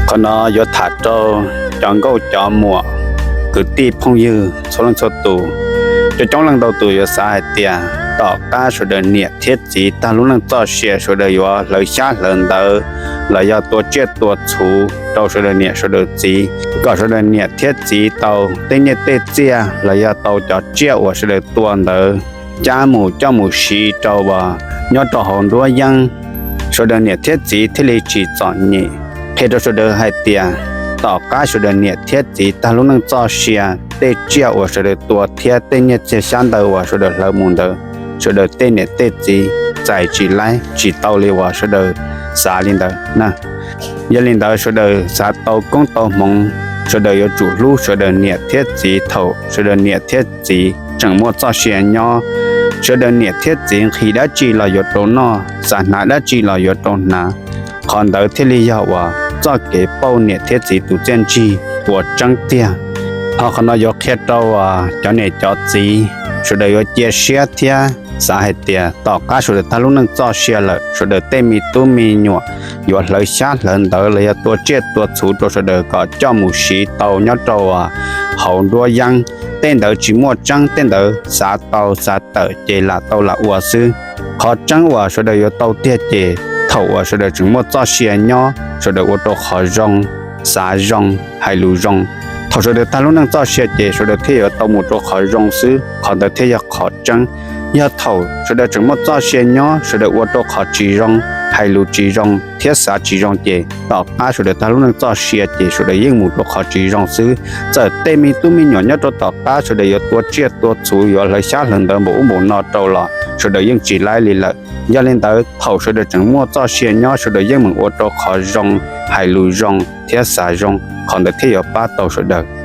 Qhov no yuav tham rau cov nkauj cov muam, kwv tij phooj ywg txhua leej txhua tus. Cov coob leej ntau tus yuav xav hais tias tom qab sawv daws niam thiab txiv tag lub neej txoj sia sawv daws yuav hlawv xyab hlawv ntawv los yog tua tsiaj tua txhuv rau sawv daws niam sawv daws txiv, kom sawv daws niam thiab txiv tau tej nyiaj tej txiaj los yog tau cov tsiaj uas sawv daws tua ntawd cab mus coj mus siv rau uas nyob rau hauv nruab yeeb, sawv daws niam thiab txiv thiaj li tsis txom nyem. Qhia rau sawv daws hais tias tom qab sawv daws niam thiab txiv tag lub neej txoj sia, tej tsiaj uas sawv daws tua thiab tej nyiaj txiag xyab ntawv uas sawv daws hlawv mus ntawd, sawv daws tej niam tej txiv txais tsis laib tsis tau li uas sawv daws xav li ntawd. Yog li ntawd sawv daws xav tau koob tau hmoov, sawv daws yuav tsum hlub sawv daws niam thiab txiv. Thaum sawv daws niam thiab txiv tseem muaj txoj sia nyob, sawv daws niam thiab txiv nqhis dab tsi los yuav rau noj, xav hnav dab tsi los yuav rau hnav. Qhov ntawd thiaj li yog uas txoj kev pauj niam thiab txiv tus txiaj ntsig uas tseeb tiag. Ho qhov no yuav qhia rau cov niam cov txiv, sawv daws yuav cia siab thiab xav hais tias tom qab sawv daws tag lub neej txoj sia lawm, sawv daws tej me tub me nyuam yuav hlawv xyab hlawv ntawv los yog tua tsiaj tua txhuv rau sawv daws kom coj mus siv tau nyob rau hauv nruab yeeb. Tej ntawd tsis muaj tseeb, tej ntawd xav tau xav tawm ces lam tau lam ua xwb. Qhov tseeb uas sawv daws yuav tau tiag ces thaum uas sawv daws tseem muaj txoj sia nyob, sawv daws ua rau qhov zoo, xav zoo, hais lus zoo. Thaum sawv daws tag lub neej txoj sia ces sawv daws thiaj yuav tau mus rau qhov zoo xwb, qhov ntawd thiaj yog qhov tseeb. Yog thaum sawv daws tseem muaj txoj sia nyob, sawv daws ua rau qhov tsis zoo, hais lus tsis zoo thiab xav tsis zoo ces tom qab sawv daws tag lub neej txoj sia ces sawv daws yeej mus rau qhov tsis zoo xwb. Txawm tej me tub me nyuam nyob rau tom qab sawv daws yuav tua tsiaj tua txhuv, yuav hlawv xyab hlawv ntawv npaum ub npaum no rau los sawv daws yeej tsis laib li lawm. Yog li ntawd thaum sawv daws tseem muaj txoj sia nyob, sawv daws yeej meem ua rau qhov zoo, hais lus zoo thiab xav zoo, qhov ntawd thiaj yuav pab tau sawv daws.